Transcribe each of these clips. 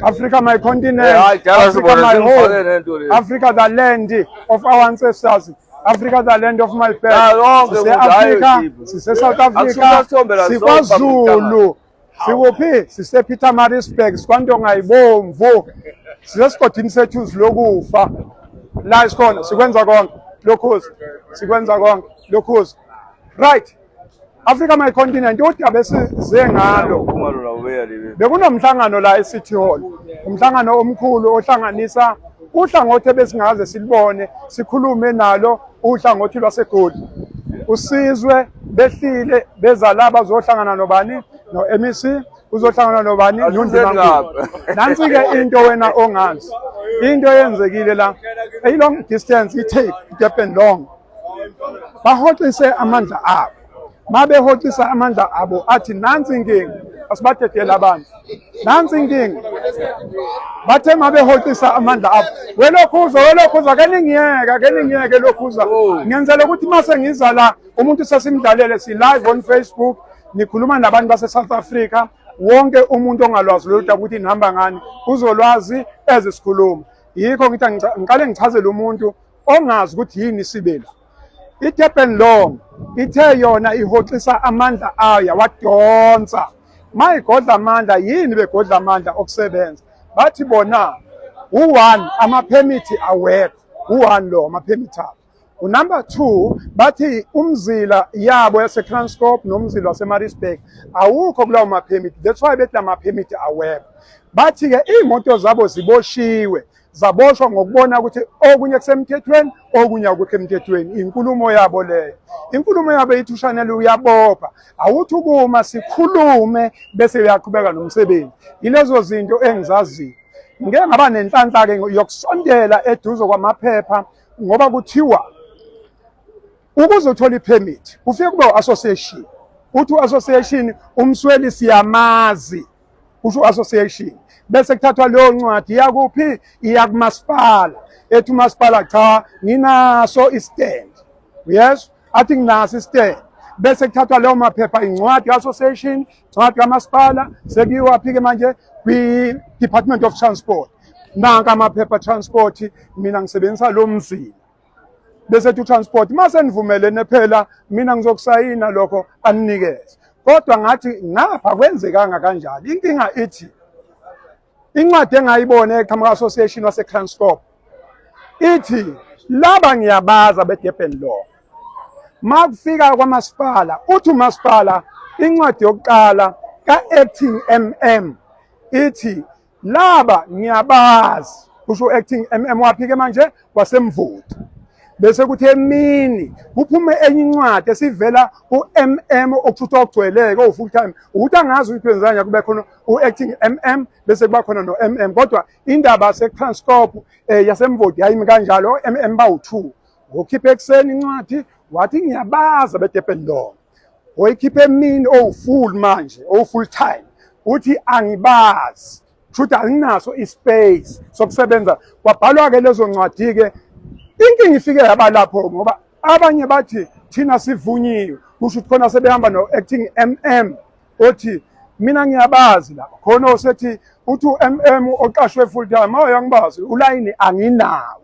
Africa my continent, Eh, hayi, dala Africa sibona my sengifake home, nento le. Africa the land of our ancestors, Africa the land of my birth. Ya, lonke Sise kude, hayi, Africa, Chief. sise South Africa, Akusona sithombe la, sikwaZulu. Sikuphi? Sise Pietermaritzburg, sikwaNtonga ibomvu. Sisesigodini sethu lokufa. La isikhona sikwenza konke. Lokhuza. Sikwenza konke. Lokhuza. Right. Africa my continent udaba esize ngalo Khumalo la ubeya le. bekunomhlangano la eCity Hall, umhlangano omkhulu ohlanganisa uhlangothi ebesingaze silibone sikhulume nalo, uhlangothi lwaseGoli. Usizwe behlile beza la bazohlangana nobani? No-MEC uzohlangana nobani? Nondunankulu. Nansi-ke into wena ongazi, into eyenzekile la, i-long distance i-tape Durban long bahoxise amandla abo. Mabehoxisa amandla abo athi nansi inkinga, asibadedele abantu, nansi inkinga. Bathe mabehoxisa amandla abo, welokhuza welokhuza, ke ningiyeke, ke ningiyeke lokhuza. Ngenzela ukuthi mase ngiza la umuntu sesimdalele, si live on Facebook, nikhuluma nabantu base South Africa. Wonke umuntu ongalwazi lolu daba ukuthi nihamba ngani uzolwazi ezisikhuluma. Yikho ngithi ngiqale ngichazele umuntu ongazi ukuthi yini sibela. I-Durban Long ithe yona ihoxisa amandla ayo, yawadonsa. Mayigodla amandla, yini begodla amandla okusebenza? Bathi bona u-one, amaphemithi awekho, u-one lo amaphemithi abo. Unumber 2, bathi umzila yabo yaseKranskop nomzila waseMaritzburg awukho kulawo maphemithi, that's why bethi lamaphemithi awekho. Bathi-ke iy'moto zabo ziboshiwe, zaboshwa ngokubona ukuthi okunye kusemthethweni, okunye akukho emthethweni. Inkulumo yabo leyo, inkulumo yabo ithi uShanel uyabopha, awuthi ukuma sikhulume bese uyaqhubeka nomsebenzi. Yilezo zinto engizaziyo. Ngike ngaba nenhlanhla-ke yokusondela eduze kwamaphepha, ngoba kuthiwa ukuze uthole ipermit ufike kube u-association, uthi u-association umsweli siyamazi, kusho u-association, bese kuthathwa leyo ncwadi iyakuphi? Iya kumasipala. Ethi umasipala cha, nginaso istand. Yes, athi nginaso istand, bese kuthathwa leyo maphepha, incwadi ka-association, incwadi kamasipala, sekuyiwaphi-ke manje? Kwi-Department of Transport. Nanka amaphepha transport, mina ngisebenzisa lo mzila. Bese ethi transport mase nivumelene phela, mina ngizokusayina lokho aninikeze. Kodwa ngathi ngapha kwenzekanga kanjalo. Inkinga ithi incwadi engayibona eqhamuka association waseKranskop ithi laba ngiyabaza beDurban Law. Makufika kwamasipala, uthi umasipala incwadi yokuqala ka-acting MM ithi laba ngiyabazi, kusho acting MM waphike manje waseMvoti. Bese kuthi emini kuphume enye incwadi esivela ku-MM okuthutha okugcweleke owu-full time, ukuthi angazi ukuthi kwenza kanjani kube khona u-acting MM bese kuba khona no-MM. Kodwa indaba yaseTranscorp yaseMvoti yayimi kanjalo, o-MM bawu-2. Ngokhipha ekuseni incwadi wathi ngiyabaza beDurban Law, oyikhipha emini owu-full manje owu-full time uthi angibazi, kusho anginaso ispace sokusebenza. Kwabhalwa-ke lezo ncwadi-ke. Inkinga ifike yaba lapho ngoba abanye bathi thina sivunyiwe, kusho ukuthi khona sebehamba no-acting MM othi mina ngiyabazi lapha, khona osethi uthi u-MM oqashwe full time awu yangibazi, ulayini anginawo.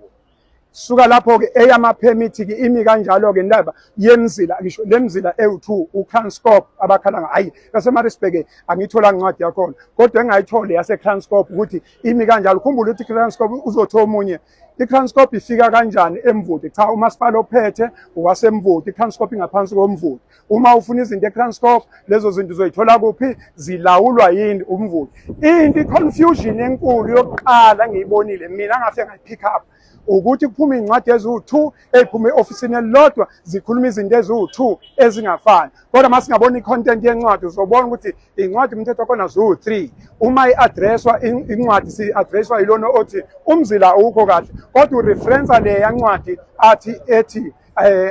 Suka lapho-ke eyamaphemithi-ke imi kanjalo-ke indaba yemzila. Ngisho le mzila ewu-2 uKranskop abakhala, hayi, yaseMaritzburg angiyitholanga incwadi yakhona, kodwa engayitholi yaseKranskop ukuthi imi kanjalo. Khumbula ukuthi iKranskop uzothi omunye iKranskop ifika kanjani eMvoti? Cha, umasipala ophethe owaseMvoti, iKranskop ingaphansi koMvoti. Uma ufuna izinto eKranskop, lezo zinto uzoyithola kuphi? Zilawulwa yini? UMvoti. Into i-confusion enkulu yokuqala engiyibonile mina ngafike ngayi-pick up ukuthi kuphume iy'ncwadi eziwu-2 ey'phume e-ofisini elilodwa zikhuluma izinto eziwu-2 ezingafani. Kodwa uma singabona i-content yencwadi uzobona ukuthi incwadi umthetho wakhona ziwu-3. Uma i-addresswa incwadi, si-addresswa yilona othi umzila awukho kahle, kodwa ureferensa leya ncwadi athi ethi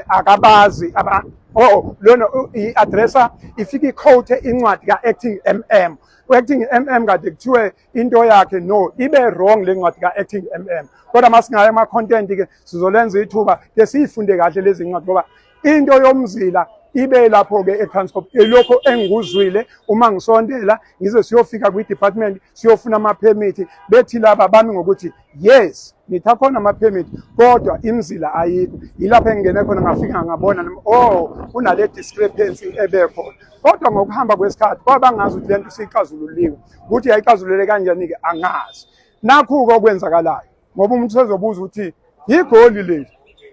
akabazi aba oh lona i-addressa ifika iquote incwadi ka-acting MM. U-acting MM kade kuthiwe into yakhe no ibe wrong le ncwadi ka-acting MM. Kodwa uma singaya ama-content ke sizolenza ithuba ke siyifunde kahle lezi ncwadi, ngoba Into yomzila ibe lapho-ke eTranscorp. Ilokho engikuzwile uma ngisondela ngize siyofika kwi-department siyofuna amaphemithi, bethi laba bami ngokuthi yes nithi akhona amaphemithi kodwa imizila ayikho. Yilapho engingene khona ngafika ngabona nami, oh kunale discrepancy ebekhona. Kodwa ngokuhamba kwesikhathi kwaba ngazi ukuthi lento isixazululiwe, ukuthi yayixazulule kanjani-ke angazi. Nakhu-ke okwenzakalayo, ngoba umuntu usezobuza ukuthi yigoli leli,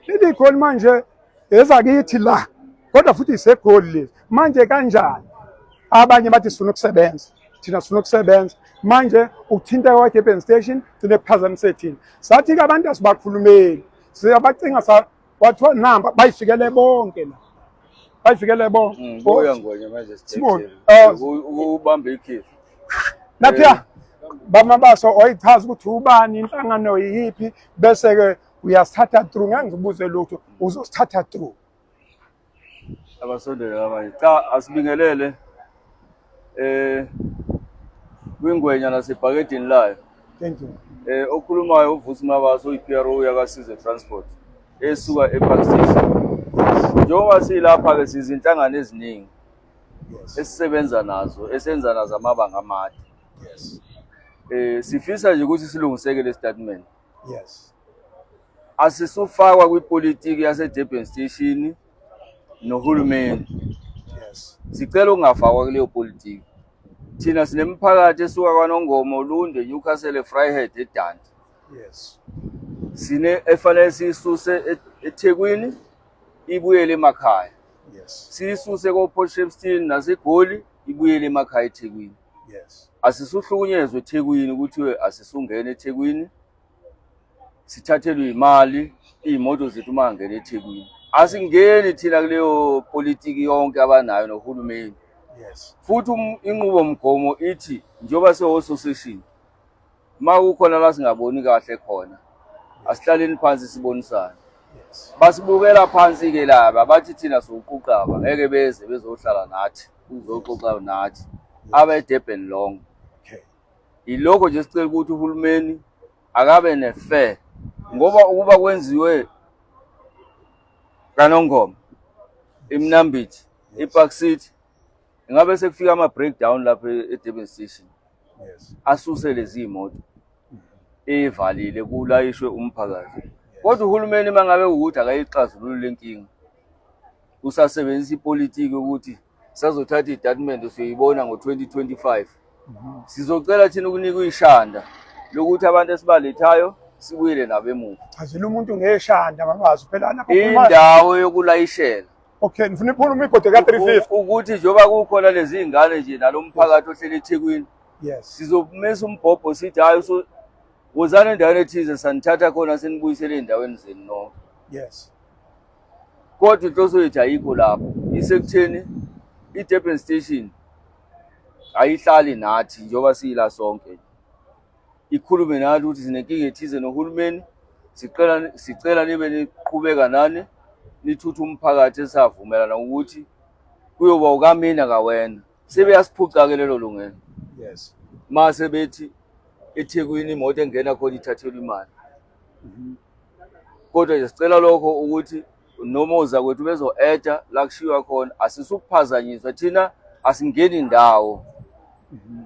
leli goli manje ezakithi la, kodwa futhi isegoli leli manje kanjani? Abanye bathi sifuna ukusebenza, thina sifuna ukusebenza. Manje ukuthinteka kwa-Durban Station gcine kuphazamise thina. Sathi-ke abantu asibakhulumeli, siyabacinga, kwathiwa namba bayifikele bonke la, bayifikele bonke. Buya Ngwenya manje. Sibone. Ubambe ikhefu. Lapha bamabaso oyichaza ukuthi ubani, inhlangano yiphi, bese-ke uyasithatha through. Ngeke ngibuze lutho, uzosithatha through. Abasondele abanye. Cha, asibingelele kwingwenya nasebhakedeni layo. Thank you. Okhulumayo uVusi Mabaso, uyi-PRO yakaSizwe Transport esuka ePark Station. Njengoba silapha ke sizinhlangano eziningi esisebenza nazo, esenza nazo amabanga amade. Sifisa nje ukuthi silungiseke le statement. Asisufakwa kwipolitiki yase-Durban Station nohulumeni. Sicela ukungafakwa kuleyo politiki. Thina sinemiphakathi esuka kwaNongoma, Ulundi, Newcastle, Vryheid, eDundee. Sine efanele siyisuse eThekwini ibuyele emakhaya. Siyisuse ko-Port Shepstone naseGoli ibuyele emakhaya eThekwini. Asisuhlukunyezwe eThekwini ukuthi asisungene eThekwini, sithathelwe imali, iy'moto zethu uma ngena eThekwini. Asingeni thina kuleyo politiki yonke abanayo nohulumeni. Futhi inqubomgomo ithi njengoba sewo-association, uma kukhona la singaboni kahle khona, asihlaleni phansi sibonisane. Basibukela phansi-ke laba, bathi thina siwuquqaba, ngeke beze bezohlala nathi, uzoxoxa nathi, abe-Durban long. Yilokho nje sicela ukuthi uhulumeni akabe ne-fair, ngoba ukuba kwenziwe kaNongoma, iMnambithi, iPark City, ingabe sekufika ama-breakdown lapha e-Durban Station. Asuse lezi imoto evalile kulayishwe umphakathi. Kodwa uhulumeni mangabe ukuthi akayixazululi le nkinga, usasebenzisa ipolitiki ukuthi sazothatha itatimende siyoyibona ngo-2025. Sizocela thina ukunika ishanda lokuthi abantu esibalethayo sibuyele nabo emuva. Chazela umuntu ngeshanda Mabaso phela lapho indawo yokulayishela. Okay, ngifuna iphuma imigodi ka-350. Ukuthi njengoba kukhona lezi zingane nje nalomphakathi ohleli eThekwini. Sizomisa umbhobho sithi hayi wozani endaweni ethize sanithatha khona sinibuyisele endaweni zenu nonke. Kodwa inhloso yethu ayikho lapho. Isekutheni iDurban Station ayihlali nathi njengoba siyila sonke. Ikhulume nathi ukuthi sinenkinga ethize nohulumeni, sicela nibe niqhubeka nani nithuthe umphakathi esavumelana ukuthi kuyoba ukamina kawena. Sebeyasiphuca-ke lelo lungelo. Mase bethi eThekwini imoto engena khona ithathelwa imali. Kodwa nje sicela lokho ukuthi noma ozakwethu bezo-eda la kushiywa khona, asisukuphazanyiswa thina, asingeni ndawo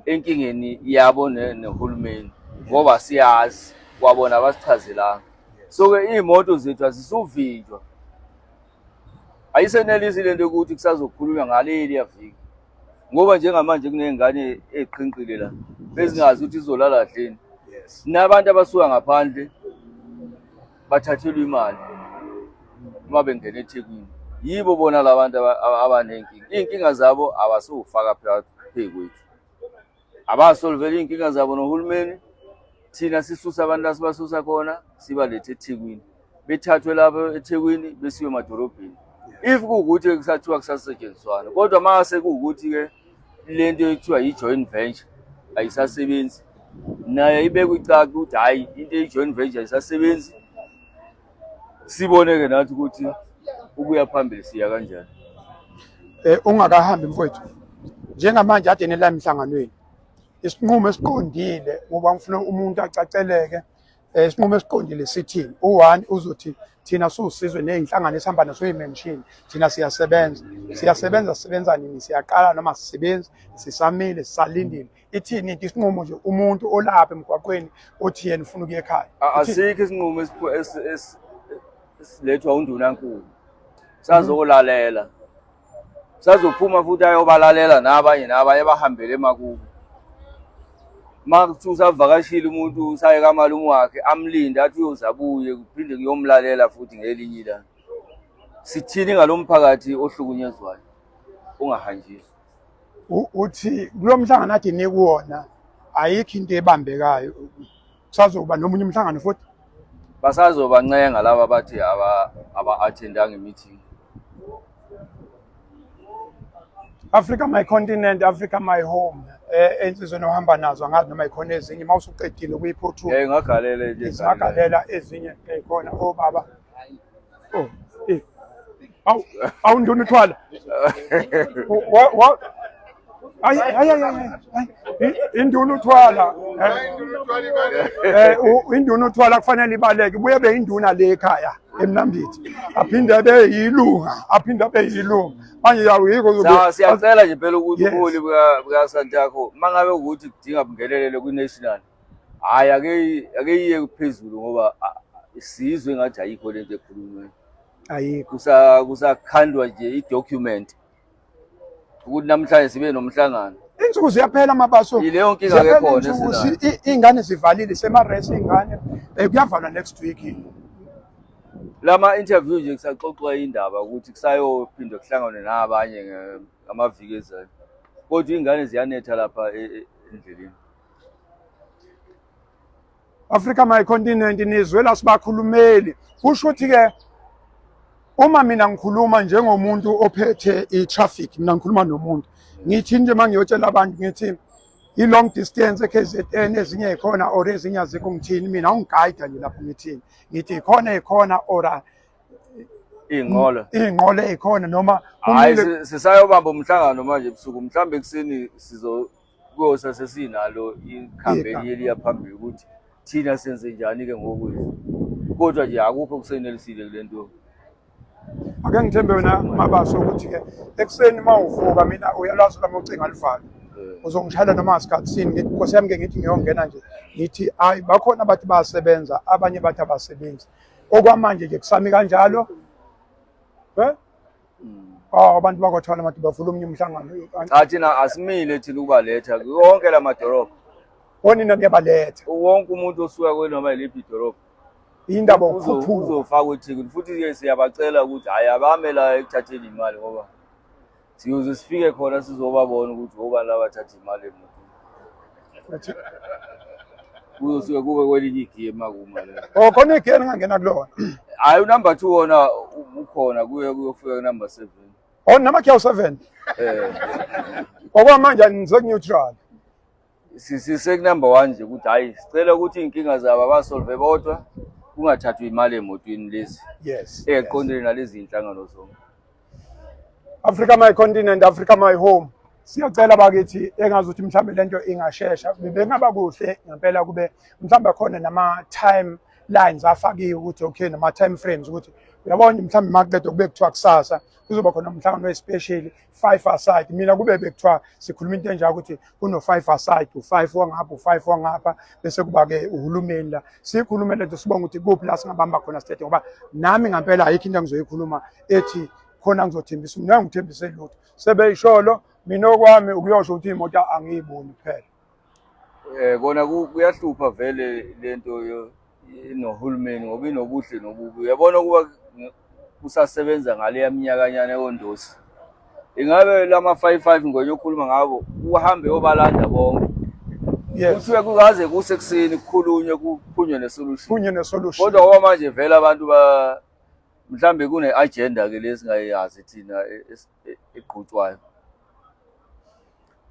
enkingeni yabo nehulumeni, ngoba siyazi kwabona abasichazelanga. So-ke iy'moto zethu azisuvinjwa, ayisenelisi lento yokuthi kusazokhulunywa ngaleliya viki, ngoba njengamanje kuney'ngane ey'qhinqile la ezingazi ukuthi izolala dleni. Nabantu abasuka ngaphandle bathathelwa imali uma bengena eThekwini. Yibo bona labantu abanenkinga. Iy'nkinga zabo abasufaka phezu kwethu, abasolvele iy'nkinga zabo nohulumeni. Thina sisusa abantu la sibasusa khona sibalethe eThekwini, bethathwe lapho eThekwini besiwe emadolobheni. If kuwukuthi kusathiwa kusasetshenziswana, kodwa mase kuwukuthi-ke le nto ekuthiwa i-joint venture ayisasebenzi, nayo ibekwe icace ukuthi hhayi into eyi-joint venture ayisasebenzi. Sibone-ke nathi ukuthi ukuya phambili siya kanjani. Ungakahambi mfowethu, njengamanje ade nela emhlanganweni, isinqumo esiqondile ngoba ngifuna umuntu acaceleke. Isinqumo esiqondile sithini? U-one uzothi thina siwusizwe ney'nhlangano esihamba nazo uyi-mention, thina siyasebenza, siyasebenza, sisebenza nini, siyaqala noma sisebenzi, sisamile, sisalindile. Ithini into isinqumo nje umuntu olapha emgwaqweni othi yena ufuna ukuya ekhaya? Asikho isinqumo esilethwa undunankulu, sazolalela, sazophuma futhi ayobalalela nabanye nabanye abahambele emakubo. Uma kuthiwa usavakashile umuntu usaye kamalume wakhe amlinde athi uyoze abuye kuphinde kuyomlalela futhi ngelinye ilanga. Sithini ngalo mphakathi ohlukunyezwayo ongahanjiswa? Uthi kulo mhlangano ade nikuwona ayikho into ebambekayo, kusazokuba nomunye umhlangano futhi? Basazobancenga laba bathi aba-attendanga i-meeting. Africa my continent, Africa my home. Insizweni ohamba nazo angazi noma ikhona ezinye uma usuqedile ukuyiphothula. Ngagalela nje. Zagalela ezinye ezikhona obaba. Oh, eh. Awu, awu nduna uthwala. Wa Ay ay ay ay. Induna uthwala. Induna uthwala kufanele ibaleke. Buye be induna le ekhaya eMnambithi. Aphinde abe yilunga, aphinde abe yilunga. Manje yawo yiko zobe. Siyacela nje phela ukuthi ubuholi buka buka Santaco mangabe ukuthi kudinga bungenelele kwi national. Hayi ake ake iye phezulu ngoba sizwe ngathi ayikho lento ekhulunywayo. Ayikho. Kusa kusakhandwa nje i-document ukuthi namhlanje sibe nomhlangano. Insuku ziyaphela Mabaso. Yileyo nkinga ke khona esinayo. Iy'ngane zivalile semaresi iy'ngane. Kuyavalwa next week. Lama interview nje kusaxoxwa indaba ukuthi kusayophinde kuhlanganwe nabanye ngamaviki ezayo. Kodwa iy'ngane ziyanetha lapha endleleni. Africa my continent nizwela sibakhulumeli. Kusho ukuthi ke uma mina ngikhuluma njengomuntu ophethe i-traffic, mina ngikhuluma nomuntu ngithi nje uma ngiyotshela abantu ngithi i-long distance e-KZN ezinye ikhona or ezinye azikho, ngithini mina? Ungigayida nje lapho ngithini? Ngithi ikhona ikhona or Iy'nqola. Iy'nqola ey'khona noma Hhayi, sisayobamba umhlangano manje ebusuku, mhlawumbe ekuseni sizo kuyosa sesinalo ikhambi eliye liya phambili ukuthi thina senze njani-ke ngokwethu, kodwa nje akukho okusenelisile kule nto. Ake ngithembe wena Mabaso ukuthi-ke ekuseni uma uvuka mina uyalwazi lwami ucingo aluvalo, uzongishayela noma ngasikhathi sini. Ngithi nkosi yami ke ngithi ngiyongena nje ngithi hayi bakhona abathi bayasebenza, abanye bathi abasebenzi. Okwamanje nje kusami kanjalo. Eh? Oh, abantu bakwathwala manje bavula omunye umhlangano. Cha, thina asimile thina ukubaletha wonke la madolobha. Onina niyabaletha. Wonke umuntu osuka kwenoma yiliphi idolobha. Indaba ukukhuphuka. Uzofakwa eThekwini futhi-ke siyabacela ukuthi hhayi abame la ekuthatheni imali ngoba siyoze sifike khona sizobabona ukuthi obani labathatha imali emotweni. Kuzosuke kube kwelinye igiye makuma le. Oh, khona igiye engangena kulona. Hhayi, unumber 2 wona ukhona kuye kuyofika kunumber 7. Oh, namakhiya u7. Eh. Okwamanje angize neutral. Sisekunumber 1 nje ukuthi hhayi sicela ukuthi iy'nkinga zabo abasolve bodwa kungathathwa imali emotweni lezi. Yes. Eqondene nalezi iy'nhlangano zonke. Africa my continent, Africa my home. Siyacela bakithi engazuthi mhlambe lento ingashesha. Bengaba kuhle ngempela kube mhlambe khona nama time lines afakiwe ukuthi okay nama time frames ukuthi uyabona mhlambe makuqedwa kube kuthiwa kusasa kuzoba khona umhlangano especially five aside. Mina kube bekuthiwa sikhuluma into enjalo ukuthi kuno five aside, u5 wangapha, u5 wangapha, bese kuba ke uhulumeni la. Sikhulume lento sibonga ukuthi kuphi la singabamba khona sithethe, ngoba nami ngempela ayikho into engizoyikhuluma ethi khona ngizothembisa umuntu, ngithembise lutho. Sebeyisholo mina okwami ukuyosho ukuthi imoto angiyiboni kuphela. Kona kuyahlupha vele lento inohulumeni ngoba inobuhle nobubi. Uyabona ukuba kusasebenza ngaleya minyakanyana ekondosi. Ingabe lama 55 ngwenye okhuluma ngabo uhambe obalanda bonke. Yes. Kuthiwe kukaze kusekuseni kukhulunywe kuphunywe nesolution. Kuphunywe nesolution. Kodwa ngoba manje vele abantu ba mhlambe kune agenda ke lesingayazi thina eqhutshwayo.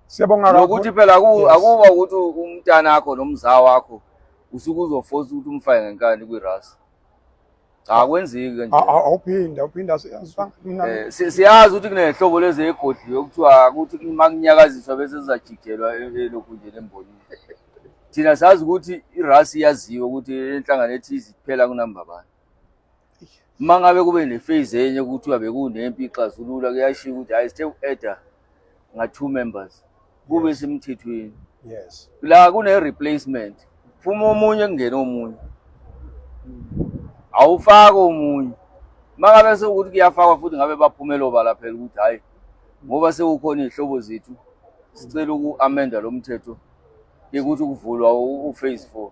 Siyabonga kakhulu. Nokuthi phela akuba ukuthi umntana wakho nomzaa wakho usuke uzoforce ukuthi umfake ngenkani kwi-RAS. Cha, akwenzeki kanje. Awuphinda, awuphinda siyazi ukuthi kunehlobo lezi egodliwe okuthiwa ukuthi uma kunyakaziswa bese sizajijelwa elokhu nje lembonini. Thina sazi ukuthi irasi iyaziwa ukuthi inhlangano ethize kuphela kunamba bani. Uma ngabe kube ne-phase enye kuthiwa bekunempi ixazulula kuyashiwo ukuthi hhayi sithe u-eda nga-two members kube semthethweni. Yes. La kune-replacement phuma omunye kungena omunye awufaki omunye. Uma ngabe sekuwukuthi kuyafakwa futhi ngabe baphumela obala phela ukuthi hhayi ngoba sekukhona iy'hlobo zethu sicela uku-amenda lo mthetho ukuthi kuvulwa u-phase 4.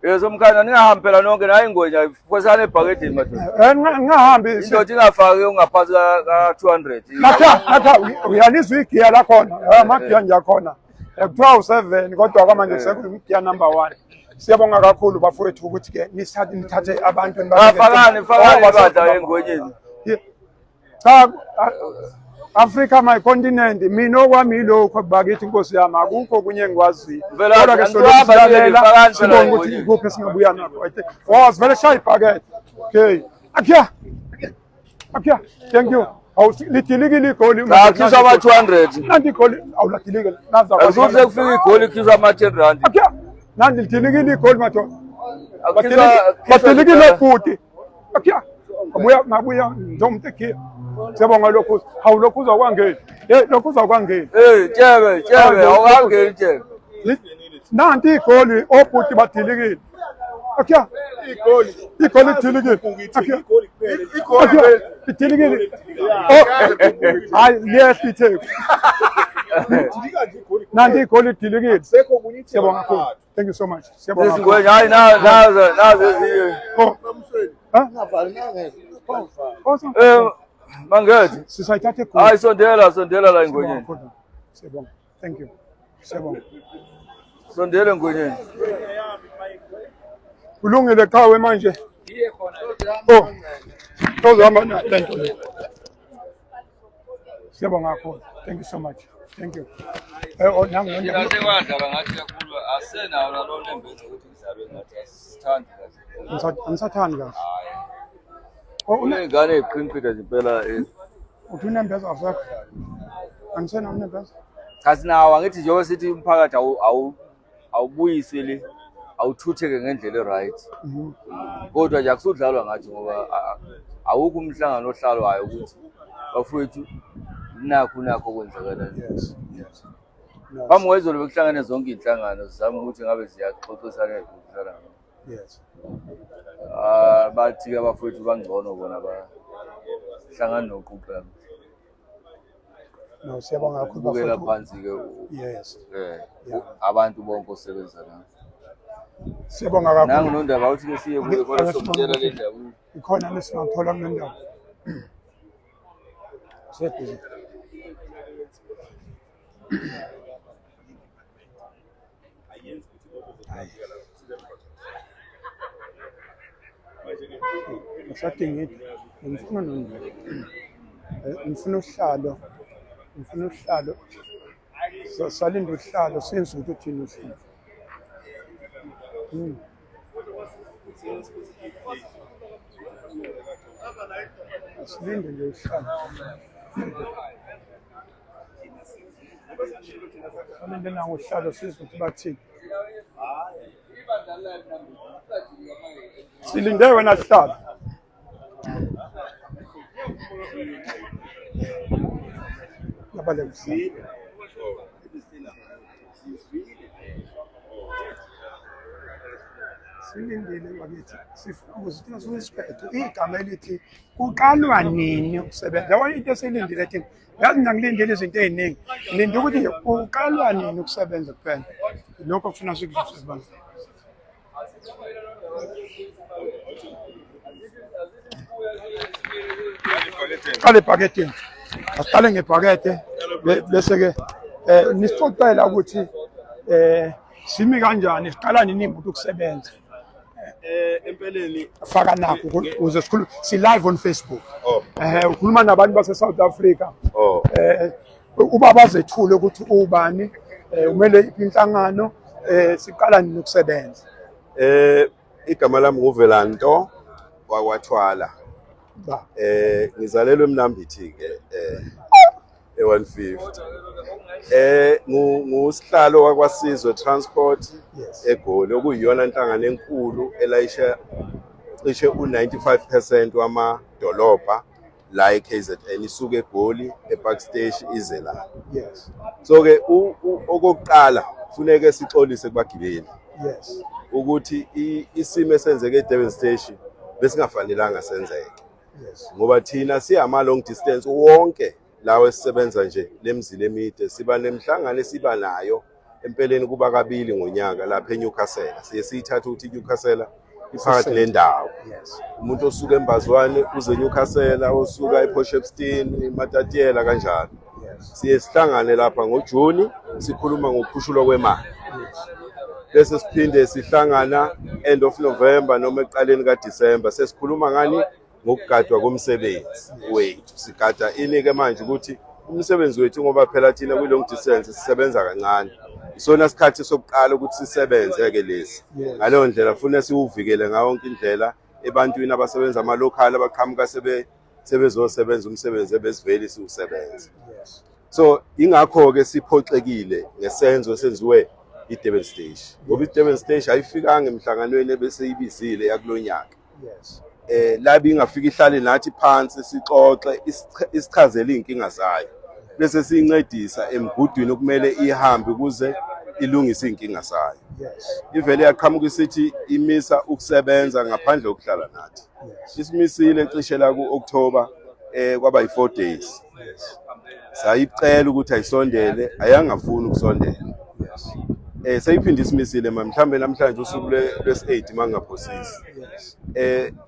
Yeso mkhana ningahambi phela nonke nayi ingwenya phosana ebhakedeni madoda. Eh ngingahambi Indoda ingafaki ongaphansi ka 200. Natha natha uyalizwa igiya lakhona amagiya nje akhona. Kuthiwa u7 kodwa kwamanje sekuyigiya number 1. Siyabonga kakhulu bafowethu ukuthi ke nisithathe nithathe abantu nibanike. Fakani fakani ibandla engwenyeni. Cha Africa my continent mina okwami yilokho bakithi inkosi yami akukho okunye engikwaziyo kodwa ke solokusilalela sibonga ukuthi ikuphi esingabuya nakho I think oh sivele shaya ibhakede okay akya akya thank you awu lidilikile igoli cha khishwa ama 200 nanti igoli awuladilike naza akusuthi kufika igoli khishwa ama 10 rand akya nanti lidilikile igoli madoda badilikile bhuti Akya. Abuya ngabuya njengomuntu ekhiya. Siyabonga lokhu. Hawu lokhu uzokwangeni. Hey lokhu uzokwangeni. Hey tshebe tshebe awukangeni tshebe. Nanti igoli obhuti badilikile. Akya. Igoli. Igoli lidilikile. Akya. Igoli lidilikile. Oh. Hayi liyehla itheku. Nanti igoli lidilikile. Siyabonga kakhulu. Thank you so much. Siyabonga. Sesingwenye hayi nazo nazo ezinye. Oh. Eh mangethe. Sisayithatha egoli. Hayi sondela sondela la engwenyeni. Siyabonga. Thank you. Siyabonga. Sondela engwenyeni. Kulungile qhawe manje. Oh. Tozohamba na lento le. Siyabonga kakhulu. Thank you so much. Thank you. Eh oh nangu Thina sekwadlala ngathi kakhulu asenawo nalo nembeza ukuthi kudlalwe ngathi asithandi kahle. Angisathandi kahle. Hayi. Oh unengane eqhinqitha nje impela eh. Uthi unembeza awusekho. Angisenawo unembeza. Cha sinawo angithi njengoba sithi umphakathi awu awu awubuyiswe le awuthutheke ngendlela e-right mhm. kodwa nje akusudlalwa ngathi ngoba awukho umhlangano ohlalwayo ukuthi bafowethu nakhu nakho okwenzakalayo yes yes phambi kwezolo bekuhlangene zonke iy'nhlangano zizama ukuthi ngabe ziyaxoxisana ey'xoxisana yes ah bathi-ke abafowethu bangcono bona bahlangana noquqela No, siyabonga kakhulu bukela phansi-ke yes eh abantu bonke osebenza nabo siyabonga kakhulu nangu nondaba uthi ke siye kuye kodwa somtshela le ndaba ikhona lesingathola kule ndaba sebhizi Ngisadingida ngifuna nondaba ngifuna uhlalo ngifuna uhlalo salinda uhlalo senze ukuthi uthini uhlalo hmm. Asilinde nje uhlalo Salinde nangohlalo sizwe ukuthi bathini. Silinde wena sihlalo. Yabaleka uhlalo. Silindile bakithi sifuna ukuze thina sifuna isiphetho igama elithi kuqalwa nini ukusebenza yabona into esiyilindile thina yazi mina ngilindile izinto ey'ningi ngilinde ukuthi nje kuqalwa nini ukusebenza kuphela lokho kufuna sikuzwisise abantu qale ebhaketeni asiqale ngebhakede bese-ke um nisixoxela ukuthi um simi kanjani siqala nini imoto ukusebenza Eh empeleni faka nakho ukuze sikhulume si live on Facebook. Oh. Eh ukhuluma nabantu base South Africa. Oh. Eh ubaba azethule ukuthi ubani eh umele iphi inhlangano eh siqala nini ukusebenza. Eh igama lami nguVelanto wakwaThwala. Ba. Eh ngizalelwe eMnambithi ke eh e150. Ngusihlalo wakwaSizwe Transport eGoli, okuyiyona nhlangano enkulu elayisha cishe u-95% wamadolobha la e-KZN, isuke eGoli ePark Station ize la. So ke okokuqala kufuneke sixolise kubagibeli ukuthi isimo esenzeke eDurban Station besingafanelanga senzeke. Ngoba thina siyama long distance wonke lawo esisebenza nje lemizila emide, siba nemihlangano esiba nayo empeleni kuba kabili ngonyaka lapha eNewcastle. Siye siyithathe ukuthi iNewcastle iphakathi nendawo. Umuntu osuka eMbazwane uze eNewcastle, osuka ePort Shepstone, eMatatiela kanjalo. Siye sihlangane lapha ngoJuni sikhuluma ngokukhushulwa kwemali. Bese siphinde sihlangana end of November noma ekuqaleni kaDisemba sesikhuluma ngani, ngokugadwa komsebenzi wethu. Sigada ini-ke manje ukuthi umsebenzi wethu, ngoba phela thina kwi-long distance sisebenza kancane, isona sikhathi sokuqala ukuthi sisebenze-ke lesi. Ngaleyo ndlela funa siwuvikele ngayo yonke indlela ebantwini abasebenza ama-local abaqhamuka sebezosebenza umsebenzi ebesivele siwusebenza. So ingakho-ke siphoxekile ngesenzo esenziwe i-Durban Station, ngoba i-Durban Station ayifikanga emhlanganweni ebeseyibizile yakulo nyaka. Labi ingafika ihlale nathi phansi sixoxe, isichazele iy'nkinga zayo, bese siyincedisa emgudwini okumele ihambe ukuze ilungise iy'nkinga zayo. Ivele yaqhamuka isithi imisa ukusebenza ngaphandle kokuhlala nathi. Isimisile cishe la ku-October, kwaba yi-4 days. Sayicela ukuthi ayisondele, ayangafuni ukusondela. Seyiphinde isimisile manje, mhlambe namhlanje usuku lwesi-8 mangingaphosisi.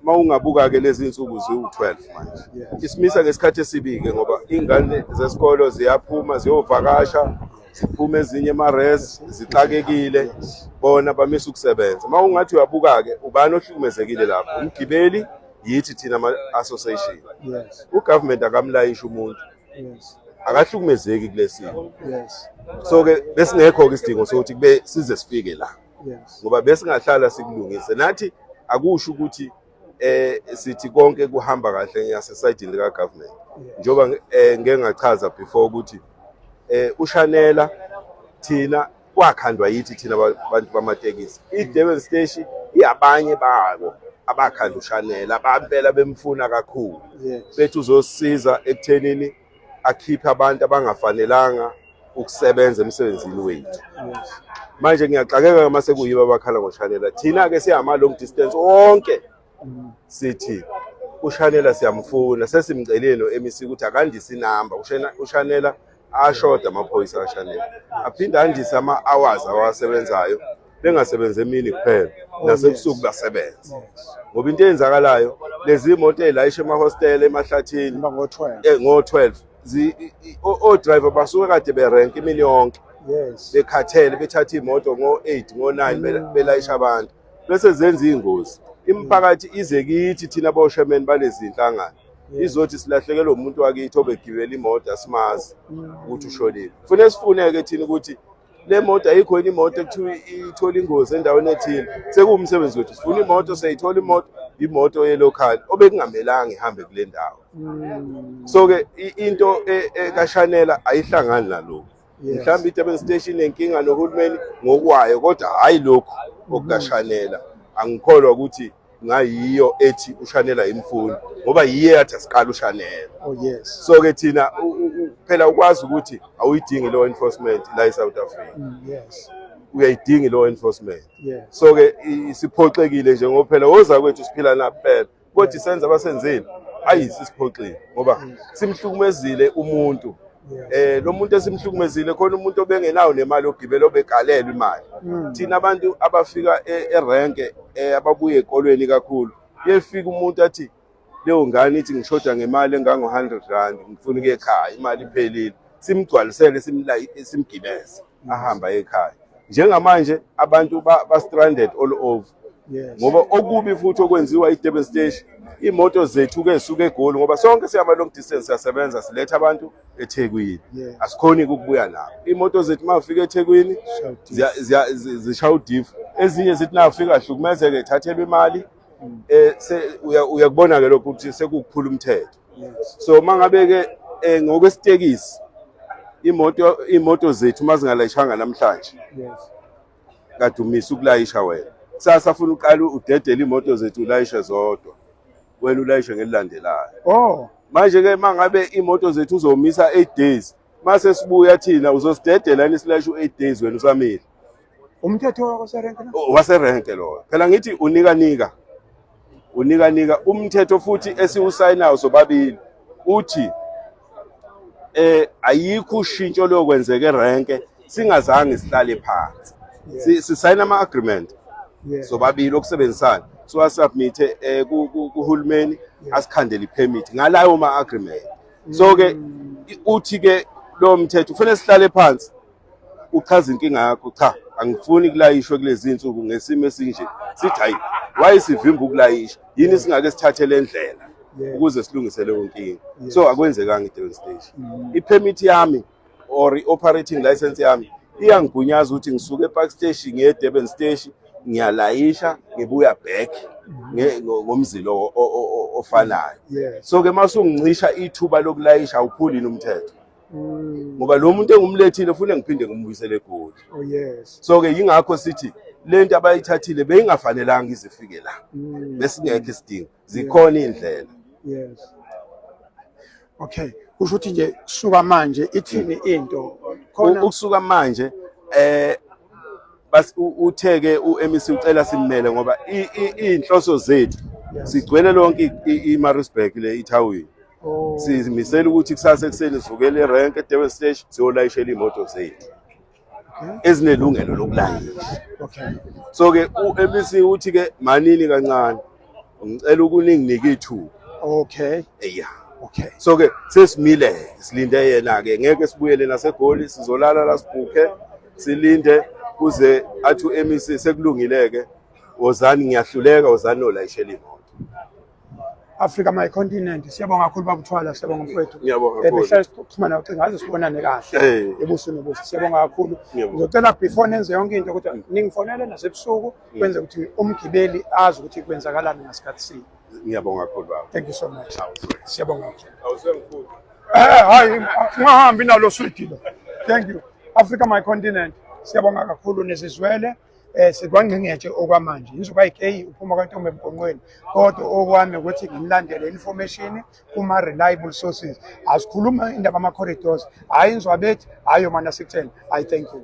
Mawungabuka ke lezi insuku ziwu-12 manje. Isimisa ngesikhathi esibi-ke, ngoba ingane zesikolo ziyaphuma ziyovakasha, ziphuma ezinye ema-res zixakekile, bona bamisa ukusebenza. Uma ungathi uyabuka-ke, ubani ohlukumezekile lapho? Umgibeli, yithi thina ama-association. U-government akamlayishi umuntu, akahlukumezeki kulesimo. So-ke besingekho-ke isidingo sokuthi kube size sifike la, ngoba besingahlala sikulungise nathi. Akusho ukuthi sithi konke kuhamba kahle ngasesayidini lika government, njengoba ngeke ngachaza before ukuthi ushanela thina kwakhandwa yithi thina bantu bamatekisi. I-Durban Station iyabanye babo abakhanda ushanela, abampela bemfuna kakhulu, bethi uzosiza ekuthenini akhiphe abantu abangafanelanga ukusebenza emsebenzini wethu. Manje ngiyaxakeka uma sekuyibo abakhala ngoshanela. Thina-ke siyama-long distance wonke sithi ushanela siyamfuna, sesimcelile no-MEC ukuthi akandise inamba. Ushanela ashoda amaphoyisa kashanela, aphinde andise ama-hours awasebenzayo, bengasebenzi emini kuphela, nasebusuku basebenze, ngoba into eyenzakalayo lezi moto ey'layisha emahostela emahlathini ngo-12, ngo-12 o-driver basuke kade berenka imini yonke, bekhathele, bethatha iy'moto ngo-8, ngo-9, belayisha abantu, bese zenza iy'ngozi. Imiphakathi ize kithi thina boshemeni balezi nhlangano izothi silahlekelwe umuntu wakithi obegibela imoto, asimazi ukuthi ushonile. Kufanele sifuneke thina ukuthi le moto ayikho yini, imoto ekuthiwa ithola ingozi endaweni ethile, sekuwumsebenzi wethu sifuna imoto, siyayithola imoto, imoto ye-local obekungamelanga ihambe kule ndawo. So-ke into kashanela ayihlangani nalokhu. Mhlawumbe i-Durban Station inenkinga nohulumeni ngokwayo, kodwa hhayi lokhu okukashanela. Angikholwa ukuthi ngayiyo ethi ushanela imfundo, ngoba yiye yathi asiqala ushanela. Oh yes. So ke thina phela ukwazi ukuthi awuyidingi law enforcement la eSouth Africa. Uyayidinga law enforcement. So ke siphoxekile nje, ngoba phela woza kwethu siphila na kuphela, kodwa isenza abasenzile ayi sisiphoxile, ngoba simhlukumezile umuntu. Lo muntu esimhlukumezile khona, umuntu obengenayo nemali yokugibela, obegalelwa imali. Thina abantu abafika erenke, ababuye ekolweni kakhulu, kuyefika umuntu athi leyo ngane ithi ngishoda ngemali engango 100 rand, ngifuna ukuya ekhaya, imali iphelile, simgcwalisele, simgibeze ahamba ekhaya. Njengamanje abantu ba stranded all over, ngoba okubi futhi okwenziwa i-Durban Station, imoto zethu ke suke eGoli, ngoba sonke siyama long distance, siyasebenza, siletha abantu eThekwini, asikhoni ukubuya nabo. Imoto zethu mafika eThekwini zishaya udifu, ezinye zithi nafika hlukumezeke, thathelwe imali. Uyakubona ke lokho ukuthi sekukuphula umthetho. So mangabe ke ngokwesitekisi Imoto imoto zethu uma zingalayishanga namhlanje. Yes. Kadumisa ukulayisha wena. Kusasa funa uqale udedele imoto zethu ulayishe zodwa. Wena ulayishe ngelilandelayo. Oh. Manje ke mangabe imoto zethu uzomisa 8 days, mase sibuya thina uzosidedela yini silayishe u8 days wena usamile. Umthetho waserenke na? Waserenke loyo. Phela ngithi unika nika. Unika nika umthetho futhi esiwusayinayo sobabili uthi ayikho ushintsho lokwenzeka erenke singazange sihlale phansi. Sisayina ama agreement sobabili okusebenzisana siwasubmit kuhulumeni asikhandele ipermit ngalayo ma agreement. So ke uthi ke lo mthetho kufanele sihlale phansi uchaza inkinga yakho. Cha, angifuni kulayishwe kulezi insuku ngesimo esinje. Sithi hayi, wayesivimba ukulayisha yini, singake sithathe le ndlela ukuze silungise leyo nkinga. So akwenzekanga i-Durban station. I-permit yami or i-operating license yami iyangigunyaza ukuthi ngisuke e-Park Station ngiye e-Durban Station, ngiyalayisha ngibuya back ngomzila ofanayo. So ke masungincisha ithuba lokulayisha, awuphuli umthetho, ngoba lo muntu engumlethile ufune ngiphinde ngimbuyisele eGoli. Oh yes. So ke yingakho sithi lento abayithathile beyingafanelanga izifike la. Besingekho isidingo, zikhona indlela. Yes. Okay, kusho ukuthi nje kusuka manje ithini into khona? Ukusuka manje bas utheke uMEC ucela simmele ngoba iy'nhloso zethu sigcwele lonke iMaritzburg le ithawini. Sizimisela ukuthi kusasa ekuseni sivukele erenke eDurban Station siyolayishela iy'moto zethu ezinelungelo lokulayisha. So ke uMEC uthi ke manini kancane, ngicela ukuninginike ithuba. Eya. So ke sesimile silinde yena ke, ngeke sibuyele naseGoli, sizolala la sibhukhe silinde kuze athi uMEC sekulungile ke, wozani, ngiyahluleka, wozani nolayishela imoto. Africa My Continent, siyabonga kakhulu babuthwala, siyabonga mfowethu. Ngiyabonga kakhulu. Behlale sixhumana ucingo aze sibonane kahle ebuso nobuso. Siyabonga kakhulu. Ngizocela before nenze yonke into ukuthi ningifonele nasebusuku, kwenze ukuthi umgibeli azi ukuthi kwenzakalani ngasikhathi sini. Ngiyabonga kakhulu baba. Thank you so much. Siyabonga kakhulu. Awusemkhulu. Hayi, ungahambi nalo swidi lo. Thank you. Africa My Continent. Siyabonga kakhulu nesizwele. Sikwangqingetshe okwamanje. Inzuba ayikeyi uphuma kwantombi emgonqweni. Kodwa okwami ukuthi nginilandele information kuma reliable sources. Asikhuluma indaba ama corridors. Hayi inzwabethi, hayi yomana sikutheni. I thank you.